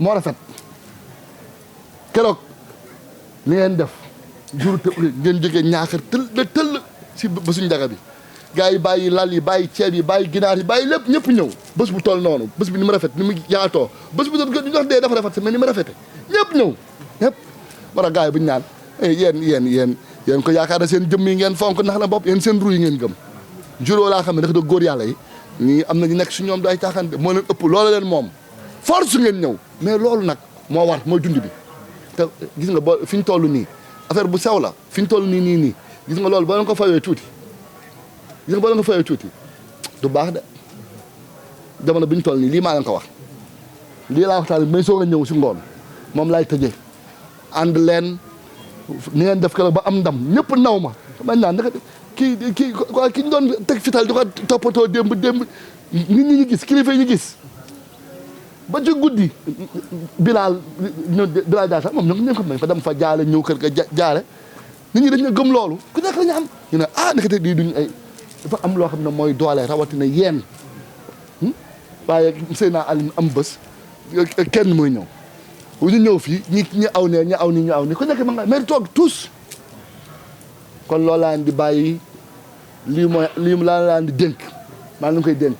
moo rafet keroog li ngeen def jur ngeen jógee ñaaxar tëll si bésu njaga bi gars yi bàyyi lal yi bàyyi ceeb yi bàyyi ginaar yi bàyyi lépp ñëpp ñëw bés bu toll noonu bés bi ni mu rafet ni mu yaatoo bés bu doon dox dee dafa rafet mais ni mu rafete ñëpp ñëw ñëpp war a gars yi buñu naan yéen ko yaakaar na seen jëmm yi ngeen fonk ndax na bopp yéen seen ru yi ngeen gëm juróo laa xam ne ndax da góor yàlla yi ñii am na ñu nekk si ñoom du ay caaxaan moo leen ëpp loolu leen moom force ngeen ñëw mais loolu nag moo war mooy dund bi te gis nga boo fi ñu toll nii affaire bu sew la fi ñu toll nii gis nga loolu boo leen ko fayoo tuuti gis nga boo leen ko fayoo tuuti du baax de jamono bi ñu toll nii lii maa leen ko wax lii laa waxtaan may soog a ñëw si ngoon moom laay tëjee ànd leen ni ngeen def ko ba am ndam ñëpp naw ma man naan naka ki ñu doon teg fital di ko toppatoo démb nit ñi ñu gis kilifa yi ñu gis ba ci guddi Bilal Diatta moom ñoo xam ne fa dem fa jaale ñëw kër ga jaale nit ñi dañu gëm loolu ku nekk la ñu am ñu ne nekkate di duñ ay dafa am loo xam ne mooy doole rawatina yéen waaye Seydina Ali am bés kenn mooy ñëw bu ñu ñëw fii ñi aw ne ñu aw ni ku nekk ma nga mais toog tous kon loolu laa leen di bàyyi lii laa leen di dénk maa ngi koy dénk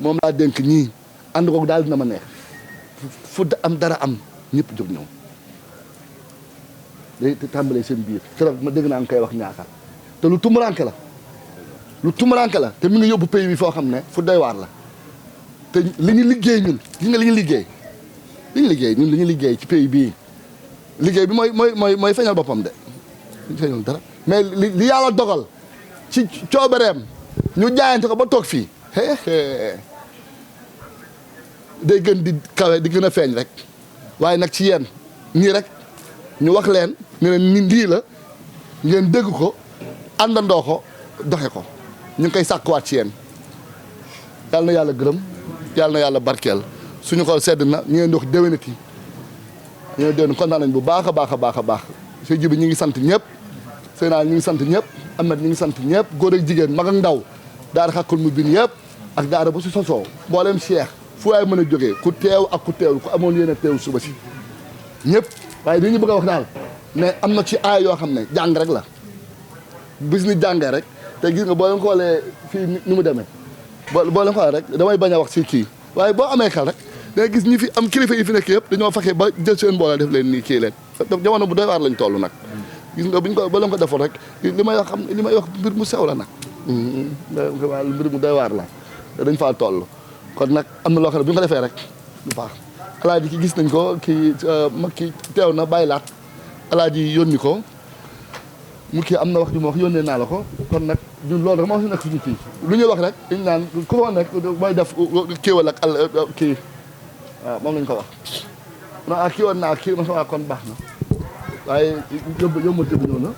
moom laa dénk ñii ànd koog daal dina ma neex fu am dara am ñëpp jóg ñëw day tàmbalee seen biir keroog ma dégg naa nga koy wax ñaaka te lu tumuranke la te mi ngi yóbbu pays bi foo xam ne fu doy waar la te li ñu liggéey ñun gis nga li ñu liggéey ci pays bii liggéey bi mooy feeñal boppam de feeñal dara mais li yàlla dogal ci coobareem ñu jaayante ko ba toog fii day gën di kawe di gën a feeñ rek waaye nag ci yéen nii rek ñu wax leen ne leen lii la ngeen dégg ko àndandoo ko doxe ko ñu ngi koy sàkkuwaat ci yéen yàlla na yàlla gërëm yàlla na yàlla barkeel suñu xol sedd na ñu ngeen di wax déwénati ñu ngi déwén kontaan nañ bu baax a baax si ji bi ñu ngi sant ñëpp Seydina ñu ngi sant ñëpp Ahmed ñu ngi sant ñëpp góor ak jigéen mag ak ndaw daara xàkkul mu bin yëpp ak daara bu si sosoo mboolem Cheikh fu waay mën a jógee ku teew ak ku teewul ku amoon yéen a teew suba si ñëpp waaye li ñu bëgg a wax daal mais am na ci aay yoo xam ne jàng rek la bis ni jàngee rek te gis nga boo leen xoolee fii ni mu demee boo leen xoolee rek damay bañ a wax si kii waaye boo amee xel rek da nga gis ñi fi am kilifa yi fi nekk yëpp dañoo fexe ba jël seen mbooloo def leen nii kii leen jamono bu doy waar lañ toll nag gis nga buñ ko ba leen ko defoon rek li may wax mbir mu sew la nag mbir mu doy waar la dañ faa toll kon nag am na loo xam ne bu ñu ko defee rek du baax alaaji ki gis nañ ko kii mag ki teew na bàyyi laat alaaji yónni ko mu kii am na wax ju ma wax yónnee naa la ko kon nag ñun loolu rek moo si nekk suñu kii lu ñuy wax rek dañ naan ku fa nekk mooy def kéwal ak kii waaw moom lañ ko wax non kii woon naa kii ma sama kon baax na waaye yóbbante bi ñëw na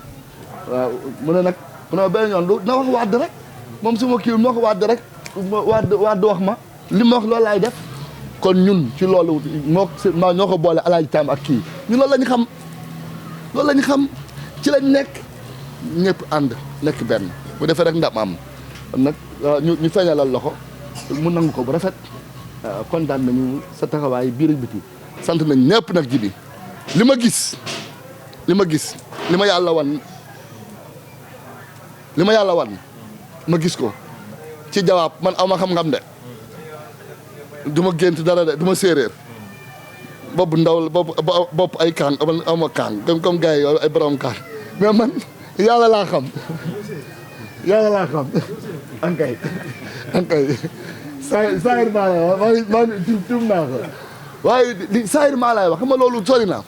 waaw mu ne nag mu ne benn yoon na wax wadd rek moom su ma kii moo ko wadd rek wadd wax ma li ma wax loolu laay def kon ñun ci loolu ñoo ko boole alaaji Taam ak kii ñun loolu la ñu xam ci lañ nekk ñëpp ànd nekk benn bu defee rek ndam am nag ñu feeñalal la ko mu nangu ko bu rafet kontaan nañu sa taxawaay biir ak biti sant nañ ñëpp nag ji bi li ma gis li ma yàlla wan ma gis ko ci jawaab man aw ma xam-xam de du ma gént dara de du ma séeréer bopp ndaw bopp ay kaan aw ma kaan comme gars yi ay borom kaan mais man yàlla laa xam ankay saayir maa lay wax maa tum naa ko waaye saayir maa laay wax xam nga loolu sori naa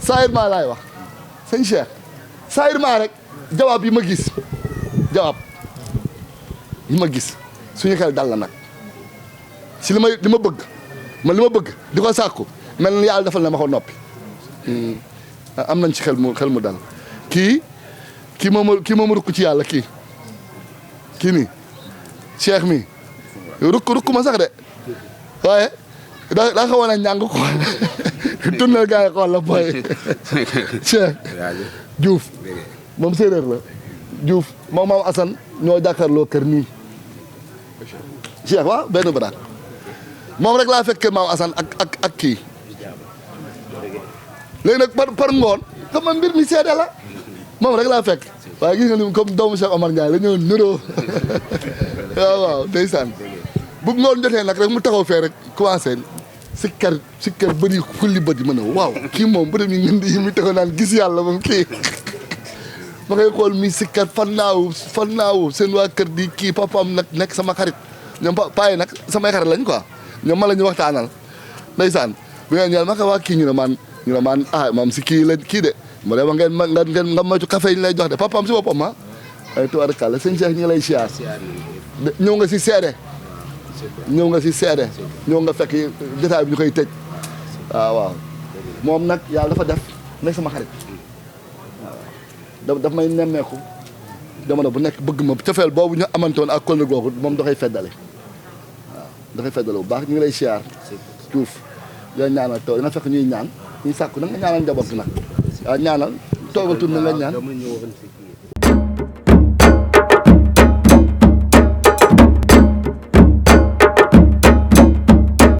saayir maa laay wax sëñ Cheikh saayir maa rek jawaab yi ma gis suñu xel dal la nag si li ma bëgg man li ma bëgg di ko sàkku mel ni yàlla defal na ma ko noppi am nañ ci xel mu dal kii moom rukk ci yàlla kii nii Cheikh mi rukk ma sax de waaye daa xawoon a ñàng ko tunnel gars yi xool la booy Cheikh Diouf moom séeréer la Diouf moom maam Assane ñoo jàkkaarloo kër nii Cheikh waaw benn baraat moom rek laa fekk kër maam Assane ak kii léegi nag par ngoon sama mbir mi seede la moom rek laa fekk waaye gis nga ni comme doomu Cheikh Omar Ndiaye la ñëw niroo waaw ndeysaan bu ngoon jotee nag rek mu taxaw fee rek commencé sikkar bëri xulli bët yi ma ne waaw kii moom bëri mi ngeen di mi taxaw naan gis yàlla moom kii ma koy xool mi sikkar fan naawu seen waa kër di kii papaam nag nekk sama xarit ñoom payi nag samay xarit lañ quoi ñoom ma la ñu waxtaanal ndeysaan bu ngeen ñeel ma ko waa kii ñu ne maan ah maam si kii la kii de ma ne ma ngeen nga moytu café yi ñu lay jox de papaam si boppam ah ay tubaarkàlla sëñ Cheikh ñu ngi lay siyaar ñëw nga si seede ñëw nga fekk jotaay bi ñu koy tëj waaw moom nag yàlla dafa def nekk sama xarit waaw daf may nemmeeku jamono bu nekk bëgg ma cofeel boobu ñu amantoon ak kóllëre googu moom da koy feddale waaw da koy feddale bu baax ñu ngi lay siyaar Diouf yooyu ñaanal taw dina fekk ñuy ñaan ñuy sàkku nag nga ñaanal njaboot gi nag waaw ñaanal toogal tur na nga ñaan